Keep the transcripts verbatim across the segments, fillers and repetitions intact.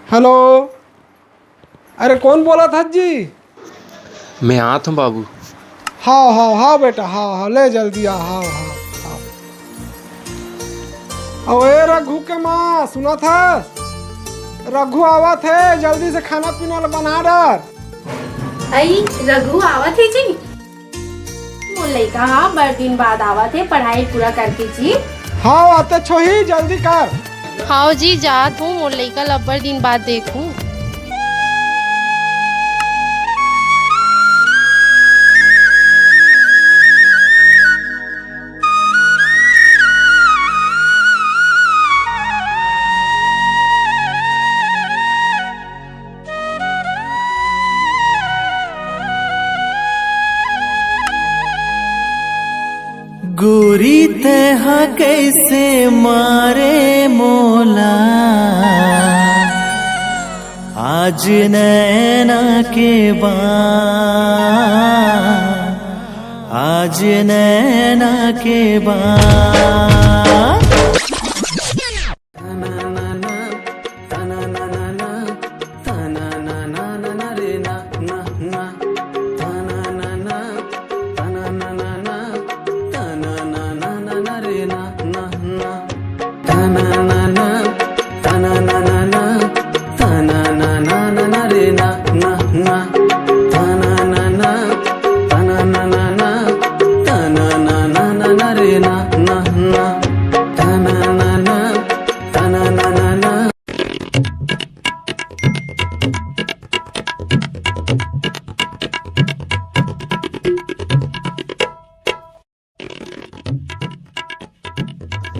Hello, अरे कोन बोलत हस जी? मैं आत हूँ बाबू। हाव हाव हाव बेटा, हाव हाव, ले जल्दी आ, हाव हाव हाव। अउ ए रघु के माँ, सुनत हस? रघु आवत हे, जल्दी से खाना पीना ल बना डर। अई, रघु आवत हे जी। मोर लइका ह बड़ दिन बाद आवत हे पढ़ाई पूरा करके जी। हाव, आते छोही, जल्दी कर। हाव जी, जात हूँ, मोर लइका ल अब्बड़ दिन बाद देखहूँ। गोरी तेहा कइसे मारे मोला, आज नैना के बान, आज नैना के बान।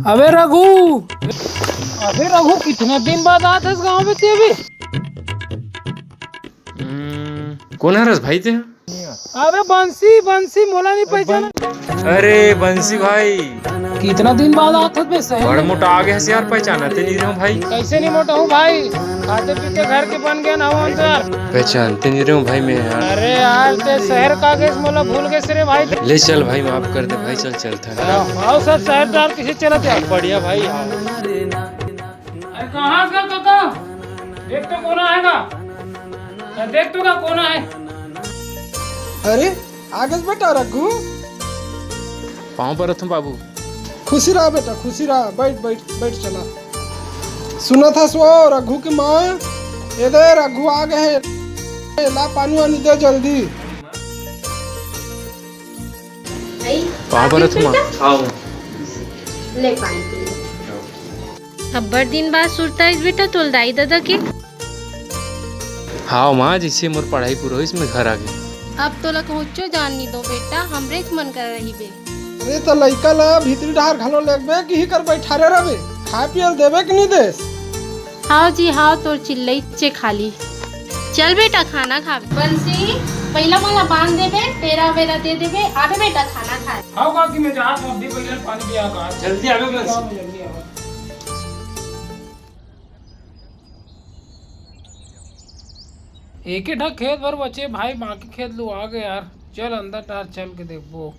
अबे रघु, अबे रघु, कितना दिन बाद आत हस गाँव में ते अभी? हम्म, कोन हरस भाई ते? अबे बंसी, बंसी, मोला नहीं पहचाना। अरे बंसी भाई। कितना दिन बाद आत हस बे शहर बड़ में? मोटा आ गया हस यार, पहचानते नहीं रहे भाई। कैसे नहीं मोटा हूँ भाई? खाते पीते घर के बन गया ना हो अंदर। पहचानते नहीं रहे भाई मैं यार। अरे यार, ते शहर का गेस मोला भूल गए रे भाई। ले चल भाई, माफ कर दे भाई, चल चलता है। आओ सब शहर तार किसी चलत यार। बढ़िया भाई, आओ। अरे कहाँ से काका? देख तो कोन आएगा। अरे देख तो का कोन आए। अरे आ गेस बेटा रघु। पाँव परत हूँ बाबू। खुशी रहा बेटा, खुशी रहा। बैठ बैठ बैठ, चला। सुनत हस वो रघु के माँ? ए दे रघु आ गए हे। ला पानी वानी दे जल्दी। आई, पाँव परत हूँ माँ। बेटा? आओ। ले पानी पी ले। अब्बड़ दिन बाद सुरता आइस बेटा तोल दाई ददा के। हाव माँ, जइसे मोर पढ़ाई पूरा होइस, मैं घर आ गेंव। अब तोला कहूँचो जान नी दो बेटा, हमरेच मन करा रहिबे। अरे त लइका ला भीतरी डहार घलो लेगबे कि इही कर बइठारे रहिबे, खाए पिए ल देबे कि नी देस? हाव जी हाव, तोर चिल्लई चे खाली। चल बेटा खाना खाबे। बंसी, पहिला मोला बांध देबे, पेरा वेरा दे देबे, आबे बेटा खाना खाए। हाव काकी, मैं जात हूँ, अभी पहिला पानी पिया का। जल्दी आबे बंसी। जल्दी आबे। एके ठा खेत भर बचे भाई, बाकी खेत लुवा गे यार। चल अंदर डार चल के देखबो।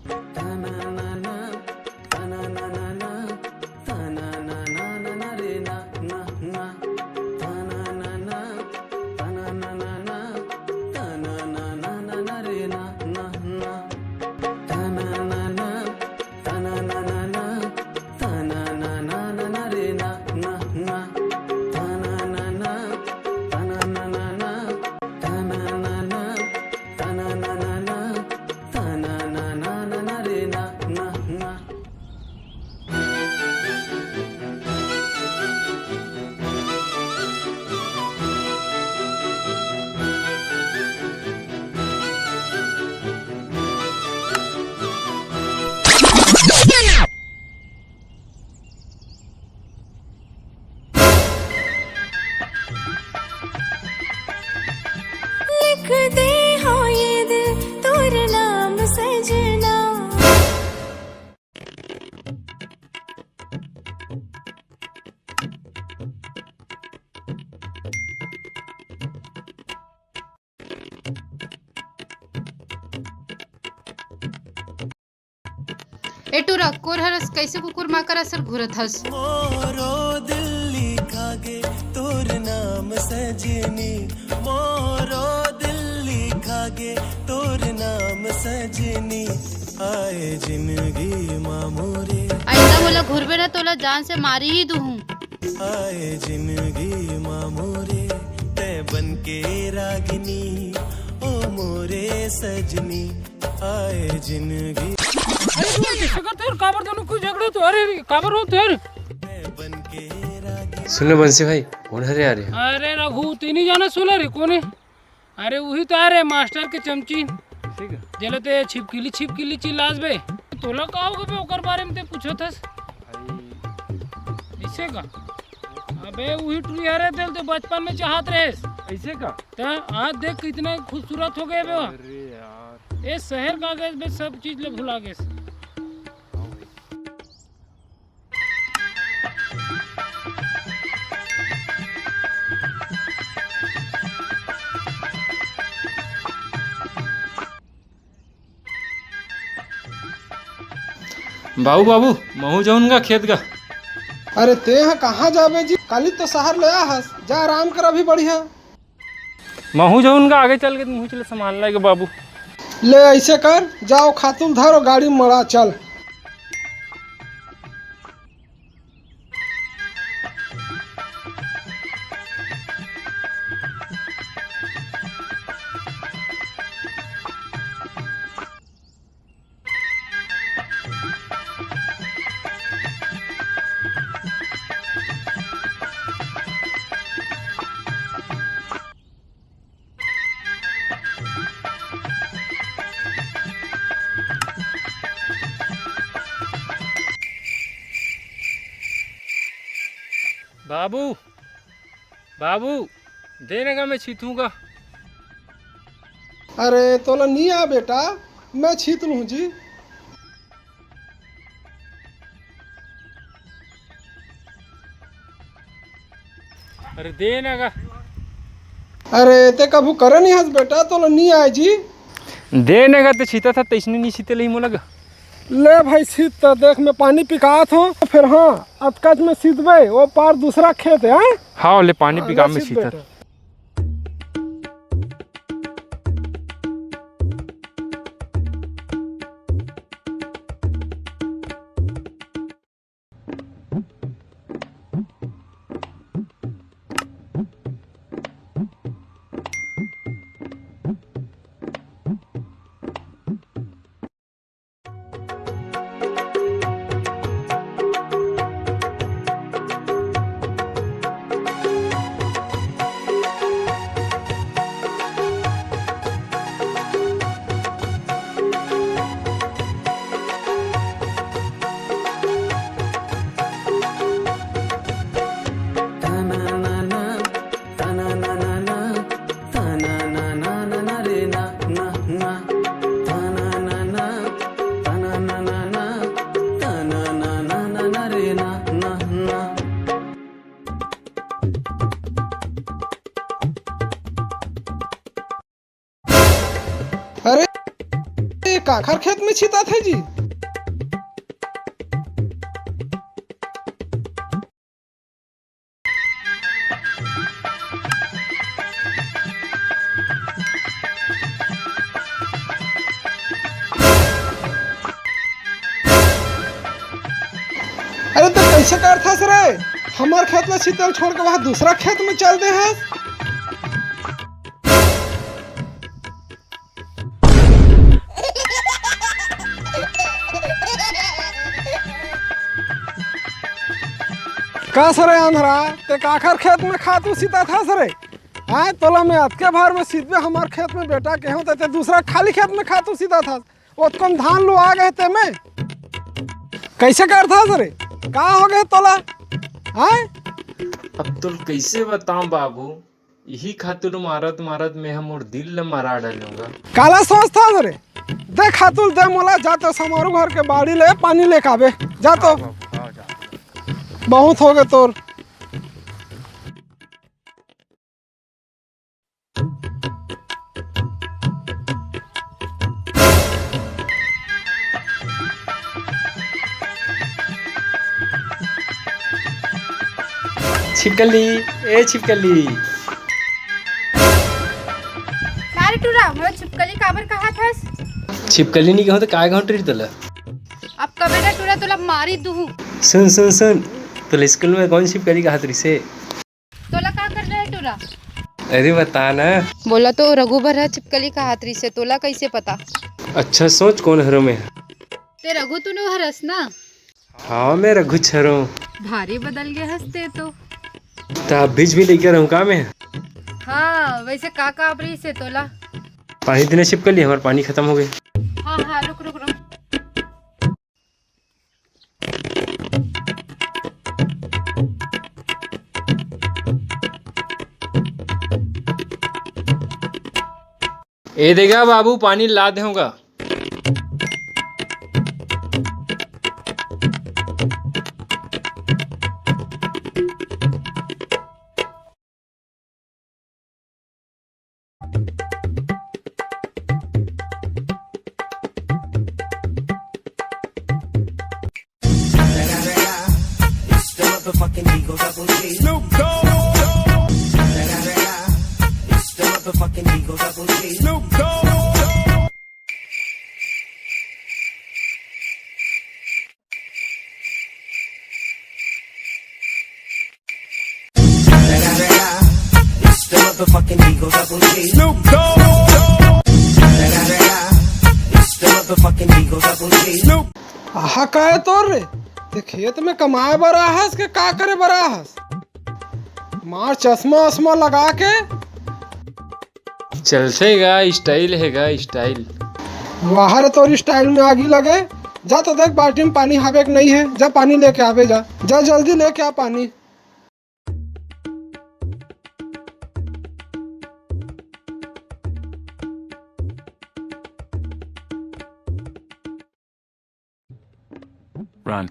लिख दे हो ये दिल तोर नाम सजना। ए टूरा, कोन हरस, कइसे कुकुर माकर असन घूरत हस? मोरो दिल लिखा गे तो तोर नाम सजनी, मोरो दिल लिखा गे तोर नाम सजनी। आए जिंदगी मा मोरे। आइंदा मोला घुरबे ना, तोला जान से मारी ही दूहूं। आए जिंदगी मा मोरे, तै बन के रागिनी, ओ मोरे सजनी। आए जिंदगी। अरे तू कैसे करते हो? काबर दोनों कुछ झगड़ो तो, अरे काबर हो तो यार। सुन ले बंसी भाई, कौन हरे आ रहे? अरे रघु, तीन ही जाना सुन रे, कौन है? अरे उही तो आ रहे, मास्टर के चमची। ठीक है। जेला ते छिपकिली छिपकिली चिल्लास बे। तोला का होगे बे, ओकर बारे में ते पूछत हस? ऐसे का? अबे उही टुरी हरे, तेल तो बचपन में चाहत रहेस। ऐसे का? त आज देख कितना खूबसूरत हो गए बे। अरे यार। ए शहर का गए बे, सब चीज ले भुला गए। बाबू, बाबू, महू जाऊन गा खेत गा। अरे ते ह कहाँ जाबे जी? काली तो शहर ले आ हस, जा आराम कर, अभी बढ़िया। महू जाऊन गा, आगे चल के मुँह चले सामान लाएगा बाबू। ले ऐसे कर, जाओ खातुल धरो, गाड़ी मड़ा चल। बाबू, बाबू, दे न गा, मैं छीतूंगा। अरे तोला नी आ बेटा, मैं छीत लूँ जी। अरे दे न गा। अरे ते कभू करे नहीं हस बेटा, तोला नी आए जी। दे न गा, ते छीता था तैसने नहीं छीते ले मोला गा। ले भाई सीत त देख, मैं पानी पिकात हूँ। फिर हाँ, अतकच में सीतबे, वो पार दूसरा खेत है, हाँ? हाँ, ले पानी हाँ, पिका ले में सीत सीता। बेटा। अरे, ये काखर खेत में छितात हे जी? अरे, तो कैसे करथस रे? हमार खेत में छितल छोड़ के वहाँ दूसरा खेत में चल दे हस? का सरे आंधरा, ते काखर खेत में खातू सीताथस रे? आय तोला मैं अतके भर में सीतबे हमार खेत में बेटा केहूं, ते, ते दूसरा खाली खेत में खातू सीताथस। ओतकन धान लुआ गए ते में। कैसे करथस रे? का हो गए तोला? आय? अब तोल कैसे बताऊं बाबू? इही खातू ल मारत मारत में ह मोर दिल ल मरा डरेंव गा। काला सोचथस रे? दे खातू ल दे मोला, जा तो समारू घर के बाड़ी ले पानी लेके आबे। जा तो। हाँ बाबू, हाँ, जा। बहुत हो गए तोर। छिपकली, ए छिपकली। का रे टूरा, मोला छिपकली काबर कहत हस? छिपकली नहीं कहूँ तो काय कहूँ टूरी तोला? अब कबे ना टूरा तोला मारी दूहूँ। सुन सुन सुन, तोला स्कूल में कौन छिपकली कहत रिसे? तोला का करना है टूरा? अरे बता ना। बोला तो रघु बर ह छिपकली कहत रिसे, तोला कैसे पता? अच्छा सोच कौन हरो मैं। ते रघु तू नो हरस ना? हाँ, मैं रघु छरो। भारी बदल गए हस ते तो। त अब बीच भी लेके रहूँ का मैं? हाँ, वैसे का का आप रही से तोला? पानी देना छिपकली, हमारा पानी खत्म हो गया। हाँ, हाँ, रुक, रुक, रुक। ए देगा बाबू, पानी ला दे होगा। आहा, का है तोर रे? ते खेत में कमाए बर आहस के का करे बर आहस? मार चश्मा उश्मा लगा के। चलते गा, स्टाइल है गा, स्टाइल। वाह रे, तोर स्टाइल में आगी लगे। जा तो देख, बाल्टी में पानी हावे के नहीं है, जा पानी लेके आवे जा, जा जल्दी लेके आ पानी। Run।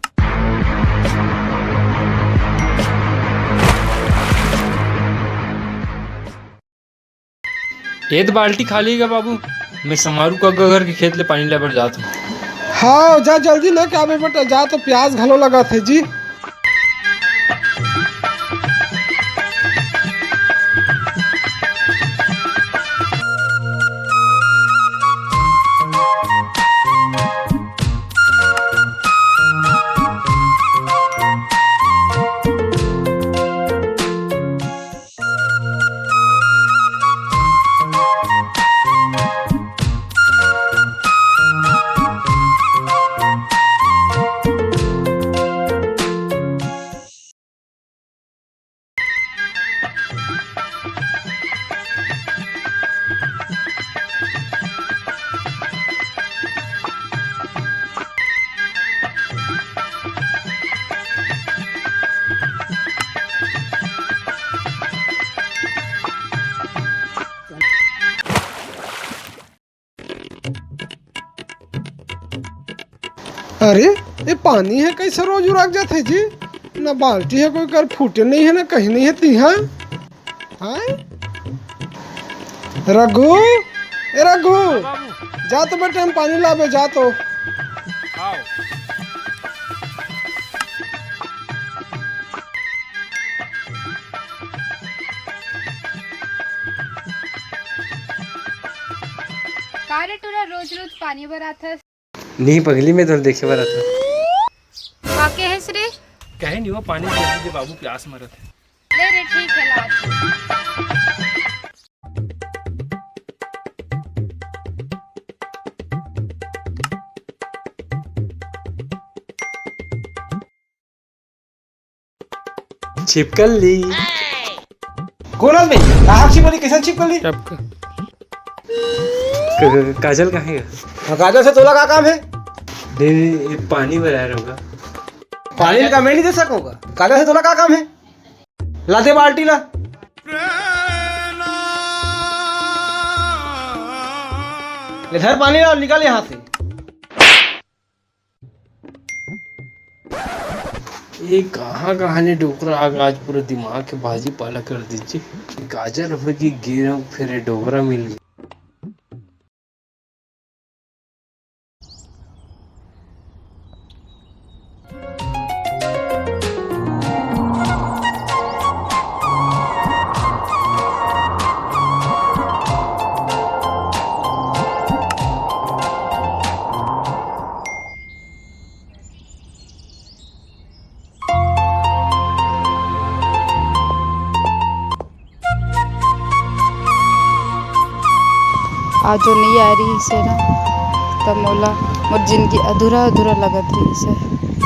ए तो बाल्टी खाली है बाबू, मैं समारू का घर के खेत ले पानी लेबर जात हूँ। हाँ, जा जल्दी लेके आवे बेटा, जा तो प्यास घलो लगत है जी। अरे, ये पानी है, कैसे रोज उरक जाथे जी? ना बाल्टी है, कोई कर फूटे नहीं है, ना कहीं नहीं है, तिहा। हाँ? रघु, ए रघु, हाँ बाबू। जा तो बेटे, हम पानी लाबे, जा तो। आओ। का रे टूरा, रोज रोज पानी बर आथस? नहीं पगली, मैं तोर देखे बर आथस। का कहेस रे? कहे नहीं, वो पानी दे दे बाबू, प्यास मरत है। ले रे, ठीक है, ला। छिपकली। कौन आदमी? कहाँ छिपकली? कैसन छिपकली? टपका। क-, क-, काजल कहाँ है? हाँ, काजल से तोला का काम है? नहीं, नहीं, ये पानी भरा रहोगा। पानी का मैं नहीं दे सकूंगा। काजल से तोला का काम है? ला दे बाल्टी ला। ले धर पानी ला और निकल यहाँ से। ये कहाँ कहाँ ने डोकरा आ गे, आज पूरा दिमाग के भाजी पाला कर दीजिए। गाजर होगी, गेहूं, फिर ये डोकरा मिल गया। आज वो नइ आए रहिस हे ना, त मोला मोर जिनगी अधूरा अधूरा लगत रहिस हे।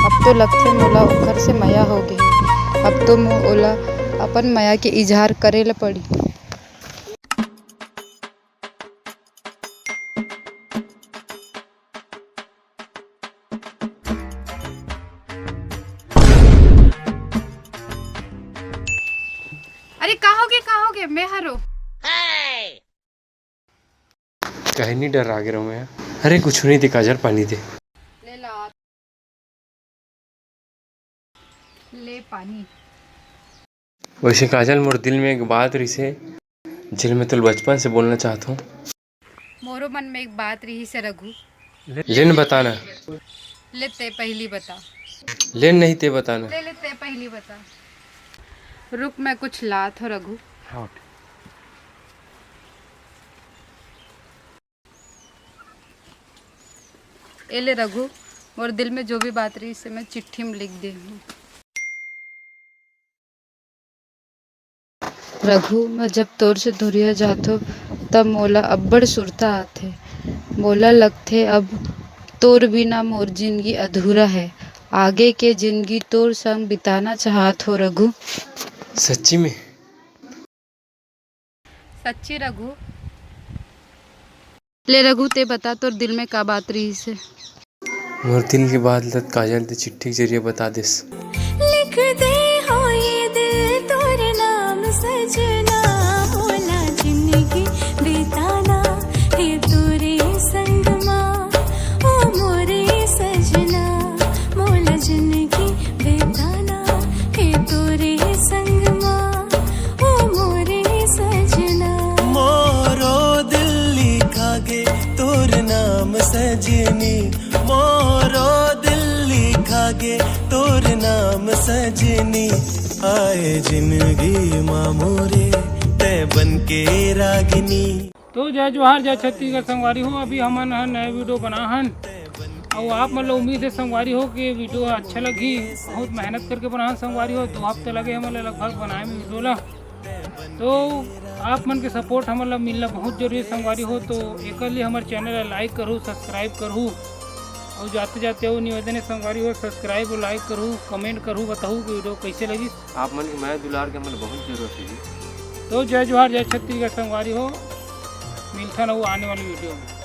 अब तो लगथे मोला ओखर से मया हो गे हे। अब तो मो ओला अपन मया के इजहार करे ल पड़ी। अरे का होगे, का होगे? मैं हरो। काहे नी डरा गे रहो मैं? अरे कुछ नहीं दे काजल, पानी दे। ले ला। ले पानी। वैसे काजल, मोर दिल में एक बात रिसे, जेल मैं तोल बचपन से बोलना चाहत हूँ। मोरो मन में एक बात रिहिस हे रघु। ले न बताना। ले ते पहली बता। ले नहीं ते बताना। ले, ले ते पहली बता। रुक, मैं कुछ लात हो रघु। हाँ। ए ले रघु, मोर दिल में जो भी बात रहिस हे, मैं चिट्ठी में लिख दे हूँ। रघु, मैं जब तोर से दुरिहा जाथों, तब मोला अब्बड़ सुरता आथे। मोला लगथे, अब तोर बिना मोर जिनगी अधूरा हे। आगे के जिनगी तोर संग बिताना चाहत हों, रघु। सच्ची में? सच्ची रघु। ले रघु, ते बता, तोर दिल में का बात रहिस हे? मोर दिल के बात ल काजल ते चिट्ठी के जरिए बता देस। लिख दे हो ये दिल तोर नाम सजना, मोला जिनगी बिताना हे तोरे संग मा, ओ मोरे सजना, मोला जिनगी बिताना हे तोरे संग मा, ओ मोरे सजना। मोरो दिल लिखा गे तोर नाम सजनी, मोरो दिल लिखा गे तोर नाम सजनी, आए जिनगी मा मोरे तै बन के रागनी। तो जय जोहार, जय छत्तीसगढ़ संगवारी हो। अभी हमन ह नया वीडियो बना हन, अउ आप मन ल उम्मीद हे संगवारी हो कि वीडियो अच्छा लगही। बहुत मेहनत करके बना हन संगवारी हो, दो हफ्ता लगे हमन ल लगभग बनाए में वीडियो ला। तो आप मन के सपोर्ट हमन ला मिलना बहुत जरूरी हे संगवारी हो। तो एकर लिए हमर चैनल ला लाइक करहू, सब्सक्राइब करहू, अउ जाते जाते वो निवेदन हे संगवारी हो, सब्सक्राइब अउ लाइक करहू, कमेंट करहू, बताहू कि वीडियो कैसे लगिस। आप मन के मया दुलार के हमन ला बहुत जरूरत हे जी। तो जय जोहार, जय छत्तीसगढ़ संगवारी हो, मिलथन अउ आने वाली वीडियो में।